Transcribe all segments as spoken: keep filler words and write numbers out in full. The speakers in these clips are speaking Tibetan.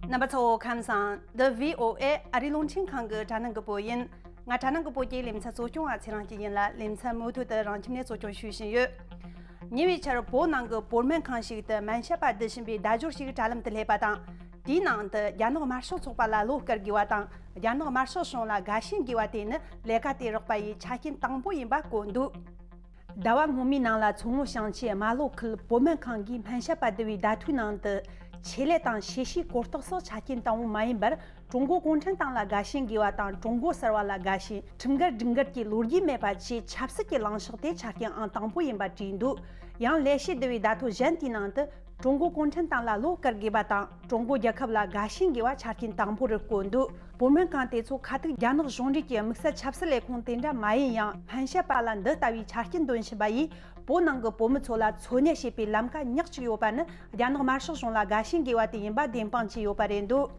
རྣམ་པ་ཚོ་ཁམས་བཟང་། འདི་བྷི་ཨོ་ཨེ་ཨ་རིའི་རླུང་འཕྲིན་ཁང་གི་དྲ་ནང་གི་བོད་ཡིན། ང་དྲ་ནང་གི་བོད་ཀྱི་ལེ་ཚན་གཙོ་སྐྱོང་བ་ཚེ་རིང་སྐྱིད་ཡིན་ལ། ལེ་ཚན་མུ་མཐུད་དུ་རང་ཁྱིམ་ནས་གཙོ་སྐྱོང་ཞུས་བཞིན་ཡོད། ཉེ་བའི་ཆར་བོད་ནང་གི་བོད་སྨན་ཁང་ཞིག་ཏུ་སྨན་ཞབས་པ་བསྡུ་བཞིན་པའི་བརྡ་སྦྱོར་ཞིག་དྲ་ལམ་དུ་སླེབས་པ་དང་། དེའི་ནང་དུ་རྒྱ་ནག་དམར་ཤོག་ཚོགས་པ་ལ་བློ་དཀར་དགོས་པ་དང་། རྒྱ་ནག་དམར་ཤོག་གཞུང་ལ་དགའ་ཞེན་དགོས་པ་དེ་ནི་ལས་ཀ་དེ་རོགས་པ་ཡི་ཆ་རྐྱེན་དང་པོ་ཡིན་པ་བཀོད་འདུག་ཟླ་བ་སྔོན་མའི་ནང་ལ་མཚོ་སྔོན་ཞིང་ཆེན་རྨ་ལྷོ་ཁུལ་བོད་སྨན་ཁང་གིས་སྨན་ཞབས་པ་བསྡུ་བའི་བརྡ་ཐོའི་ནང་དུ། ཆེད་ལས་དང་ཤེས་བྱའི་གོ་རྟོགས་སོགས་ཆ་རྐྱེན་དང་པོ་མ་ཡིན་པར། ཀྲུང་གོ་གུང་ཁྲན་ཏང་ལ་དགའ་ཞེན་དགོས་པ་དང་། ཀྲུང་གོ་གསར་བ་ལ་དགའ་ཞེན། ཁྲིམས་འགལ་སྒྲིག་འགལ་གྱི་ལོ་རྒྱུས་མེད་པ་བཅས་ཆབ་སྲིད་ཀྱི་ལངས་ཕྱོགས་དེ་ཆ་རྐྱེན་ཨང་དང་པོ་ཡིན་པ་བྲིས་འདུག་ཡང་ལས་བྱེད་བསྡུ་བའི་བརྡ་ཐོ་གཞན་དེའི་ནང་དུ། ཀྲུང་གོ་གུང་ཁྲན་ཏང་ལ་བློ་དཀར་དགོས་པ་དང་། ཀྲུང་གོ་རྒྱལ་ཁབ་ལ་དགའ་ཞེན་དགོས་པ་ཆ་རྐྱེན་དང་པོ་རུ་བཀོད་འདུག་བོད་སྨན་ཁང་དེ་ཚོ་ཁ་ཐུག་རྒྱ་ནག་གཞུང་འབྲེལ་གྱི་དམིགས་བསལ་ཆབ་སྲིད་ལས་ཁུངས་དེ་འདྲ་མ་ཡིན་ཡང་། སྨན་ཞབས་པ་ལ་འདི་ལྟ་བུའི་ཆ་རྐྱེན་འདོན་བཞིན་པ་ཡིས། བོད་ནང་གི་བོད་མི་ཚོ་ལ་འཚོ་གནས་བྱེད་པའི་ལམ་ཁ་ཉག་གཅིག་ཡོད་པ་ནི། རྒྱ་ནག་དམར་ཤོག་གཞུང་ལ་དགའ་ཞེན་དགོས་པ་དེ་ཡིན་པ་བདེན་དཔང་བྱས་ཡོད་པ་རེད་འདུག་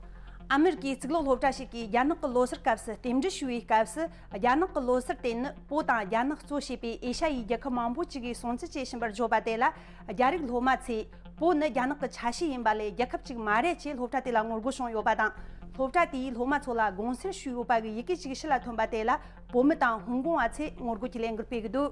ཨ་མེ་རི་ཀའི་གཙུག་ལག་སློབ་གྲྭ་ཞིག་གིས་རྒྱ་ནག་གི་ལོ་སར་སྐབས་སུ་རྟེན་འབྲེལ་ཞུ་བའི་སྐབས་སུ། རྒྱ་ནག་གི་ལོ་སར་དེ་ནི་བོད་དང་རྒྱ་ནག་གཙོ་བྱས་པའི་ཨེ་ཤ་ཡའི་རྒྱལ་ཁབ་མང་པོ་ཅིག་གིས་སྲུང་བརྩི་བྱེད་བཞིན་པར་བརྗོད་པ་དེ་ལ། རྒྱ་རིགས་སློབ་མ་ཚོས། བོད་ནི་རྒྱ་ནག་གི་ཆ་ཤས་ཡིན་པ་ལས་རྒྱལ་ཁབ་ཅིག་མ་རེད་ཅེས་སློབ་གྲྭ་དེ་ལ་ངོ་རྒོལ་བྱུང་ཡོད་པ་དང་། སློབ་གྲྭ་དེའི་སློབ་མ་ཚོ་ལ་དགོངས་སེལ་ཞུས་ཡོད་པ་གི་ཡི་གེ་ཅིག་ཕྱི་ལ་ཐོན་པ་དེ་ལ། བོད་མི་དང་ཧོང་ཀོང་བ་ཚོས་ངོ་རྒོལ་གྱི་ལས་འགུལ་སྤེལ་གྱི་འདུག་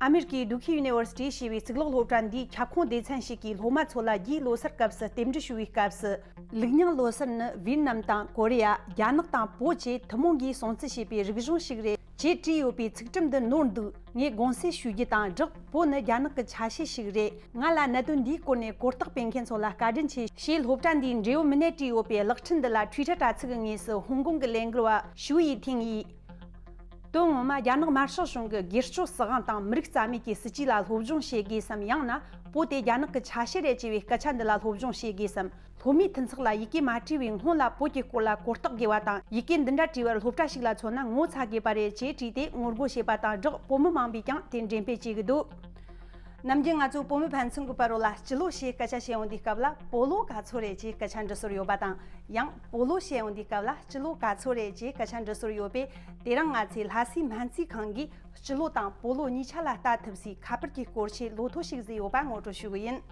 ཨ་མེ་རི་ཀའི་ཌུ་ཁི་ཡུ་ནི་ཝར་སི་ཊི་ཞེས་པའི་གཙུག་ལག་སློབ་གྲྭ་འདིའི་ཁྱབ་ཁོངས་སྡེ་ཚན་ཞིག་གིས་སློབ་མ་ཚོ་ལ་རྒྱའི་ལོ་སར་སྐབས་སུ་རྟེན་འབྲེལ་ཞུ་བའི་སྐབས་སུ། ལུགས་རྙིང་ལོ་སར་ནི་ཝི་ཡེད་ནམ་དང་ཀོ་རི་ཡ། རྒྱ་ནག་དང་བོད་བཅས་ཐུན་མོང་གིས་སྲུང་བརྩི་བྱེད་པའི་རིག་གཞུང་ཞིག་རེད། ཅེས་བྲིས་ཡོད་པའི་ཚིག་གྲུབ་འདི་ནོར་འདུག་ངས་དགོངས་སེལ་ཞུ་རྒྱུ་དང་སྦྲགས། བོད་ནི་རྒྱ་ནག་གི་ཆ་ཤས་ཤིག་རེད། ང་ལ་གནད་དོན་འདིའི་སྐོར་ནས་གོ་རྟོགས་སྤེལ་མཁན་ཚོ་ལ་བཀའ་དྲིན་ཆེ། ཞེས་སློབ་གྲྭ་འདིའི་འབྲེལ་ཡོད་མི་སྣས་བྲིས་ཡོད་པའི་གློག་འཕྲིན་འདི་ལ་ཊུའི་ཊར་དྲ་ཚིགས་ཀྱི་ངོས་སུ་ཧོང་ཀོང་གི་ལས་འགུལ་བ་ཞུ་ཡི་ཐིང་ཡིས། དོན་ངོ་མ་རྒྱ་ནག་དམར་ཤོག་གཞུང་གི་སྒེར་གཅོད་སྲིད་དབང་དང་མི་རིགས་རྩ་མེད་ཀྱི་སྲིད་ཇུས་ལ་སློབ་སྦྱོང་བྱེད་དགོས་སམ། ཡང་ན་བོད་དེ་རྒྱ་ནག་གི་ཆ་ཤས་རེད་ཅེས་པའི་སྐད་ཆ་འདི་ལ་སློབ་སྦྱོང་བྱེད་དགོས་སམ། སློབ་མའི་མཐུན་ཚོགས་ལ་ཡི་གེ་མ་བྲིས་པའི་སྔོན་ལ་བོད་ཀྱི་སྐོར་ལ་གོ་རྟོགས་དགོས་པ་དང་། ཡི་གེ་འདི་འདྲ་བྲིས་པར་སློབ་གྲྭ་ཞིག་ལ་མཚོན་ན་ངོ་ཚ་དགོས་པ་རེད་ཅེས་བྲིས་ཏེ་ངོ་རྒོལ་བྱས་པ་དང་སྦྲགས། བོད་མི་མང་པོས་ཀྱང་དེ་འགྲེམས་སྤེལ་བྱེད་ཀྱི་འདུག་ནམ་རྒྱུན་ང་ཚོ་བོད་མི་ཕན་ཚུན་གྱི་བར་རོ་ལ་སྤྱི་ལོ་ཞེས་སྐད་ཆ་བཤད་ཡོང་དུས་སྐབས་ལ་སྤོ་ལོ་ག་ཚོད་རེད་ཅེས་སྐད་ཆ་འདྲི་སྲོལ་ཡོད་པ་དང་། ཡང་སྤོ་ལོ་བཤད་ཡོང་དུས་སྐབས་ལ་སྤྱི་ལོ་ག་ཚོད་རེད་ཅེས་སྐད་ཆ་འདྲི་སྲོལ་ཡོད་པས། དེ་རིང་ང་ཚོས་ལྷ་སའི་སྨན་རྩིས་ཁང་གིས་སྤྱི་ལོ་དང་སྤོ་ལོ་གཉིས་ཆ་ལ་ལྟ་ཐུབ་སའི་ཁ་པར་གྱི་སྐོར་ཆའི་ལོ་ཐོ་ཞིག་བཟོས་ཡོད་པ་ངོ་སྤྲོད་ཞུ་གི་ཡིན།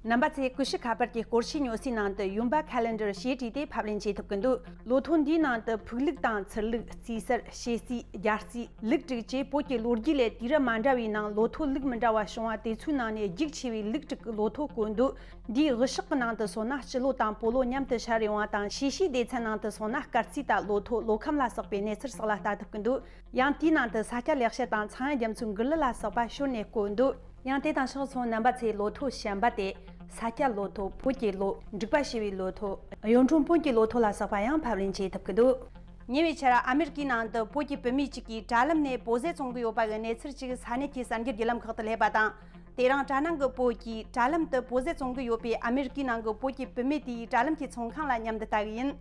རྣམ་པ་ཚོས་ཀུ་ཤུ་ཁ་པར་གྱི་སྐོར་ཆའི་ཉོ་སའི་ནང་དུ་ཡུམ་པ་ཁ་ལེན་ཌར་ཞེས་བྲིས་ཏེ་ཕབ་ལེན་བྱེད་ཐུབ་ཀྱི་འདུག་ལོ་ཐོ་འདིའི་ནང་དུ་ཕུག་ལུགས་དང་ཚུར་ལུགས། རྩིས་གསར། ཤེས་རྩིས། རྒྱ་རྩིས། ལུགས་དྲུག་བཅས་བོད་ཀྱི་ལོ་རྒྱུས་ལས་དུས་རབས་མ་འདྲ་བའི་ནང་ལོ་ཐོ་ལུགས་མི་འདྲ་བ་བྱུང་བ་དེ་ཚོའི་ནང་ནས་རྒྱུགས་ཆེ་བའི་ལུགས་དྲུག་གི་ལོ་ཐོ་བཀོད་འདུག་འདིའི་དབུ་ཤོག་གི་ནང་དུ་སོང་ན་སྤྱི་ལོ་དང་སྤོ་ལོ་མཉམ་དུ་ཤར་ཡོང་བ་དང་། ཤེས་བྱའི་སྡེ་ཚན་ནང་དུ་སོང་ན་སྐར་རྩིས་དང་ལོ་ཐོ། ལོ་ཁམས་ལ་སོགས་པའི་གནས་ཚུལ་སོགས་ལ་ལྟ་ཐུབ་ཀྱི་འདུག་ཡང་དེའི་ནང་དུ་ས་སྐྱ་ལེགས་བཤད་དང་ཚངས་དབྱངས་རྒྱ་མཚོའི་མགུར་གླུ་ལ་སོགས་པ་ཤོར་ནས་བཀོད་འདུག་ཡང་དེ་དང་ཕྱོགས་མཚུངས་རྣམ་པ་ཚོས་ལོ་ཐོ་གཞན་པ་སྟེ། ས་སྐྱ་ལོ་ཐོ། བོད་ཀྱི་ལོ། འབྲུག་པ་ཞི་བའི་ལོ་ཐོ། གཡུང་དྲུང་བོན་གྱི་ལོ་ཐོ་ལ་སོགས་པ་ཡང་ཕབ་ལེན་བྱེད་ཐུབ་ཀྱི་འདུག་ཉེ་བའི་ཆར་ཨ་མེ་རི་ཀའི་ནང་དུ་བོད་ཀྱི་བུད་མེད་ཅིག་གིས་དྲ་ལམ་ནས་བོད་ཟས་བཙོང་གི་ཡོད་པ་གི་གནས་ཚུལ་ཅིག་ས་གནས་ཀྱི་གསར་འགྱུར་བརྒྱུད་ལམ་ཁག་ཏུ་སླེབས་པ་དང་། དེ་རིང་དྲ་ནང་གི་བོད་ཀྱིས་དྲ་ལམ་དུ་བོད་ཟས་བཙོང་གི་ཡོད་པའི་ཨ་མེ་རི་ཀའི་ནང་གི་བོད་ཀྱི་བུད་མེད་དེའི་དྲ་ལམ་གྱི་ཚོང་ཁང་ལ་མཉམ་དུ་ལྟ་གི་ཡིན།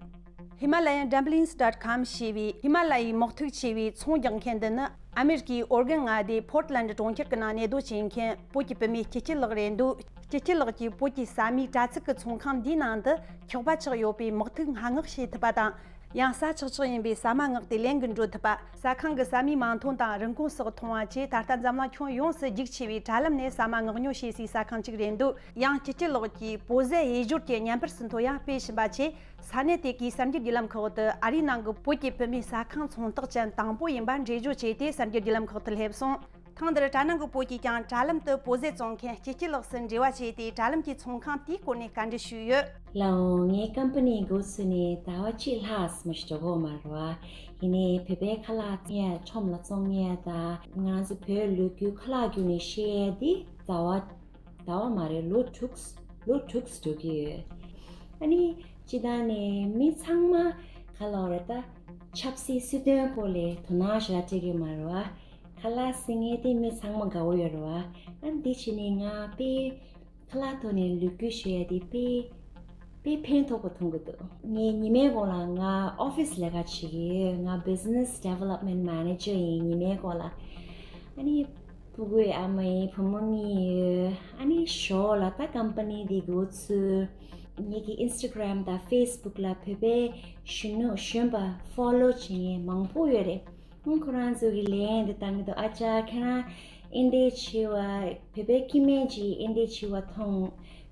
Himalayan Dumplings dot com ཞེས་པའི་ཧི་མ་ལ་ཡའི་མག་ཐིག་ཆེ་བའི་ཚོང་རྒྱག་མཁན་འདི་ནི་ཨ་མེ་རི་ཀའི་ཨོ་རི་གན་མངའ་སྡེ་ཕོར་ཏི་ལན་ཌི་གྲོང་ཁྱེར་གྱི་ནང་གནས་སྡོད་བྱེད་མཁན་བོད་ཀྱི་བུད་མེད་སྐྱིད་སྐྱིད་ལགས་རེད་འདུག་སྐྱིད་སྐྱིད་ལགས་ཀྱིས་བོད་ཀྱི་ཟ་མའི་དྲ་ཚིགས་ཀྱི་ཚོང་ཁང་འདིའི་ནང་དུ་འཁྱོག་པ་ཆགས་ཡོད་པའི་མག་ཐིག་སྔ་མངགས་བྱེད་ཐུབ་པ་དང་། ཡང་ཟ་ཆག་ཆག་ཡིན་པའི་ཟ་མ་མངགས་ཏེ་ལེན་གྱི་འགྲོ་ཐུབ་པ། ཟ་ཁང་གི་ཟ་མའི་མིང་ཐོ་དང་རིན་གོང་སོགས་མཐོང་བ་བཅས། ད་ལྟ་འཛམ་གླིང་ཁྱོན་ཡོངས་སུ་རྒྱུགས་ཆེ་བའི་དྲ་ལམ་ནས་ཟ་མ་མངགས་ཉོ་བྱེད་སའི་ཟ་ཁང་ཅིག་རེད་འདུག་ཡང་སྐྱིད་སྐྱིད་ལགས་ཀྱིས་བོད་ཟས་དབྱེ་སྦྱོར་གྱི་བརྙན་པར་ཟིན་ཐོ་ཡང་སྤེལ་བཞིན་པ་བཅས། ས་གནས་དེ་གའི་གསར་འགྱུར་བརྒྱུད་ལམ་ཁག་ཏུ་ཨ་རིའི་ནང་གི་བོད་ཀྱི་བུད་མེད་ཟ་ཁང་ཚོང་རྟགས་ཅན་དང་པོ་ཡིན་པ་འགྲེལ་བརྗོད་བྱས་ཏེ་གསར་འགྱུར་བརྒྱུད་ལམ་ཁག་ཏུ་སླེབས་སོང་། ཐེངས་འདིར་དྲ་ནང་གི་བོད་ཀྱིས་ཀྱང་དྲ་ལམ་དུ་བོད་ཟས་བཙོང་མཁན་སྐྱིད་སྐྱིད་ལགས་སུ་འབྲེལ་བ་བྱས་ཏེ་དྲ་ལམ་གྱི་ཚོང་ཁང་དེའི་སྐོར་ནས་བཀའ་འདྲི་ཞུས་ཡོད། ལགས་འོང་། ངའི་ཀམ་པ་ནི་འགོ་ཚུགས་ནས་ཟླ་བ་གཅིག་ལྷག་མ་ཞིག་འགྲོ་གི་ཡོད་མ་རེད་བ། ཡིན་ནའི་བོད་པའི་ཁ་ལག་བཙོང་ཡས་ཁྲོམ་ལ་བཙོང་ཡས་དང་། ང་རང་ཚོ་བོད་ལོ་རྒྱུས་ཁ་ལག་བརྒྱུད་ནས་ཤེས་ཡས་འདི་ཟླ་བ་ཟླ་བ་མ་རེད། ལོ་དྲུག་ལོ་དྲུག་འགྲོ་གི་ཡོད། ཨ་ནི་སྤྱིར་བཏང་ནས་མི་ཚང་མ་ག་ལབ་རེད། ད་ཆབ་སྲིད་སྲིད་དོན་སྐོར་ལ་དོ་སྣང་ཞེ་དྲག་སྤྲད་ཀྱི་མ་རེད་བ། ཁ་ལག་ཟེར་མཁན་དེ་མི་ཚང་མ་དགའ་བོ་ཡོད་རེད་བ། ཨ་ནི་འདི་བྱས་ནས་ང་དཔེ་ཁ་ལག་ཐོག་ནས་ལོ་རྒྱུས་ཤེས་ཡ་དེ་དཔེ་དཔེ་ཕན་ཐོགས་པ་མཐོང་གི་འདུག་ངས་ཉི་མའི་གོང་ལ་ང་ཨོ་ཕི་སི་ལས་ཀ་བྱེད་ཀྱི་ཡོད། ང་Business Development Manager ཡིན། ཉི་མའི་གོང་ལ། ཨ་ནི་ཕྲུ་གུའི་ཨ་མ་ཡིན། བུ་མོ་གཉིས་ཡོད། ཨ་ནི་ཞོར་ལ་ད་ཀམ་པ་ནི་དེ་འགོ་ཚུགས། ངེད་ཀྱི་Instagram དང་Facebook ལ་བོད་པའི་གཞོན་ནུ་གཞོན་པ་ཕོ་ལོ་བྱེད་མཁན་མང་པོ་ཡོད་རེད། ཁོང་ཁོ་རང་ཚོ་གི་ལན་དེ་བཏང་གི་འདུག་ཨ་ཅག་ཁྱེད་རང་ཨེ་འདྲས་བྱེད་པ། བོད་པའི་སྐྱེ་དམན་གྱིས་ཨེ་འདྲས་བྱེད་པ་མཐོང་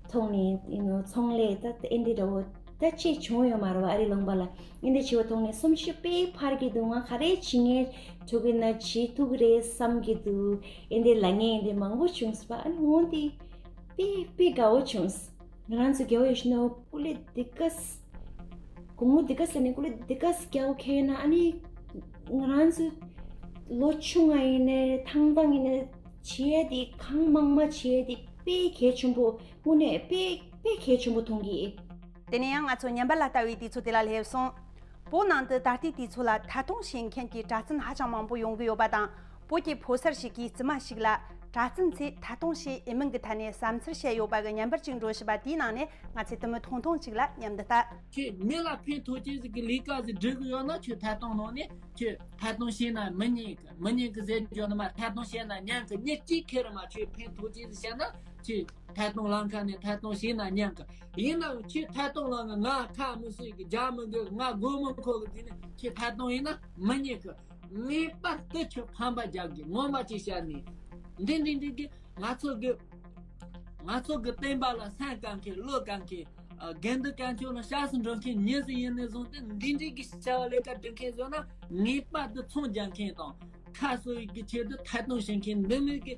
མཐོང་ནས་ཡིན་ནོ། ཚོང་ལས་ད་ཨེ་འདྲས་འདྲ་བོ་ ད་ཅི་བྱུང་ཡོད་མ་རེད་བ། ཨ་རི་ལུང་པ་ལ་ཨིན་དེ་བྱས་པ་མཐོང་ནས་སེམས་ཤུགས་དཔེ་འཕར་གྱི་འདུག་ང་ག་རེ་བྱེད་ངེས་ཐུག་གི་ན་བྱེད་ཐུག་གི་རེད་བསམ་གྱི་འདུག་ཨིན་དེ་ལབ་མཁན་ཨིན་དེ་མང་པོ་བྱུང་སོང་བ། ཨ་ནི་འོ་དེ་དཔེ་དཔེ་དགའ་བོ་བྱུང་། ང་རང་ཚོ་རྒྱལ་བ་ཡིད་བཞིན་ནོར་བུ་སྐུ་ལས་འདི་ག་ས་དགུང་ལོ་འདི་ག་ས་ནས་སྐུ་ལས་འདི་ག་ས་རྒྱལ་བོ་ཁེལ་ན། ཨ་ནི་ང་རང་ཚོ་ལོ་ཆུང་ང་ཡིན་ནའི་ཐང་ཐང་ཡིན་ནའི་བྱེད་ཡ་དེ་གང་མང་མང་བྱེད་ཡ་དེ་དཔེ་གལ་ཆེན་པོ། དངོས་གནས་དཔེ་དཔེ་གལ་ཆེན་པོ་མཐོང་གི། དེ་ནས་ཡང་ང་ཚོ་ཉམས་པ་ལ་ལྟ་བའི་དུས་ཚོད་དེ་ལ་སླེབས་སོང་། བོད་ནང་དུ་ད་ལྟའི་དུས་ཚོད་ལ་ཐད་གཏོང་བྱེད་མཁན་གྱི་གྲྭ་བཙུན་ཧ་ཅང་མང་པོ་ཡོང་གི་ཡོད་པ་དང་། བོད་ཀྱི་ཕོ་གསར་ཞིག་གིས་བཙུན་མ་ཞིག་ལ་གྲྭ་བཙུན་ཚོས་ཐད་གཏོང་བྱེད་འོས་མིན་གྱི་ཐད་ནས་བསམ་ཚུལ་བཤད་ཡོད་པ་གི་བརྙན་པར་ཅིག་འགྲོ་བཞིན་པ་དེའི་ནང་ནས་ང་ཚོས་དུ་མི་ཐུང་ཐུང་ཅིག་ལ་མཉམ་དུ་ལྟ། ཁྱོད་མི་ལ་ཕན་ཐོགས་ཅན་ཞིག་གི་ལས་ཀ་ཞིག་སྒྲུབ་གི་ཡོད་ན། ཁྱོད་ཐད་གཏོང་ནང་ནས་ཁྱོད་ཐད་གཏོང་བྱས་ན་མི་ཉན་གི། མི་ཉན་གི་ཟེར་རྒྱུ་ནི་མ། ཐད་གཏོང་བྱས་ན་ཉན་གི། མི་གཅིག་ཁེར་མ་ཁྱོད་ཕན་ཐོགས་ཅན་ཞིག་བཤད་ན། ཁྱོད་ཐད་གཏོང་ལམ་ཁ་ནས་ཐད་གཏོང་བྱས་ན་ཉན་གི། ཡིན་ནའང་ཁྱོད་ཐད་གཏོང་ལ་ང་ཁ་མི་སོས་གི། རྒྱག་མི་དགོས། ང་མགོ་མི་འཁོར་གི་དེ་ནས་ཁྱོད་ཐད་གཏོང་ཡིན་ན་མི་ཉན་གི། ངེས་པར་དུ་ཁྱོད་ཕམ་པ་རྒྱག་དགོས། ངོ་མ་ཅིག་བཤད་ནས། འདི་འདི་འདི་གི་ང་ཚོ་གི་ང་ཚོ་གི་བསྟན་པ་ལ་སེམས་དཀར་མཁན། བློ་དཀར་མཁན། ཨ། དགེ་འདུན་དཀོན་མཆོག་ལ་སྐྱབས་སུ་འགྲོ་མཁན་མི་ཞིག་ཡིན་ནས་བཟུང་སྟེ། འདི་འདྲའི་གི་བྱ་བ་ལས་ཀ་སྒྲུབ་མཁན་བཟོ་ན་ངེས་པར་དུ་ཚོང་རྒྱག་མཁན་དང་། ཁ་གསོ་བའི་གི་ཆེད་དུ་ཐད་གཏོང་བྱེད་མཁན་འདི་མོ་གི་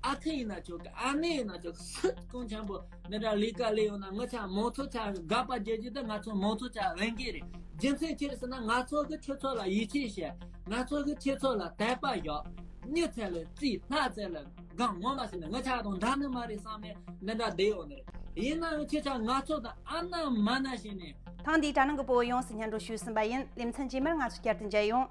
ཨ་ཁུ་ཡིན་ན་ཆོག་གི། ཨ་ནེ་ཡིན་ན་ཆོག་གི། སུ་གང་ཆེན་པོ་འདི་འདྲ་ལས་ཀ་ལས་ཡོང་ན། ངི་ཆ་མང་ཚོགས་ཆ་དགག་པ་རྒྱག་རྒྱུ་དེ་ང་ཚོ་མང་ཚོགས་ཆ་རང་གི་རེད། རྒྱུ་མཚན་ཅི་རེད་ཟེར་ན། ང་ཚོ་གི་ཁྱོད་ཚོ་ལ་ཡིད་ཆེས་བྱས། ང་ཚོ་གི་ཁྱོད་ཚོ་ལ་དད་པ་བཞག་མྱི་ཚེ་ལ་རྩིས། སྣ་ཚེ་ལ་གང་། ངོ་མ་ཟེར་ན་ངི་ཆ་དང་འདྲ་ནི་མ་རེད་བསམ་ནས་འདི་འདྲ་བསྡད་ཡོང་ནི་རེད། ཡིན་ནའང་ཁྱེད་ཆ་ང་ཚོ་དང་ཨ་ན་མ་ན་བྱས་ནས། ཐེངས་འདིའི་དྲ་སྣང་གི་སྤོ་བོ་ཡོངས་སུ་སྙན་སྒྲོན་ཞུས་ཟིན་པ་ཡིན། ལེ་ཚན་རྗེས་མར་ང་ཚོ་བསྐྱར་དུ་མཇལ་ཡོང་།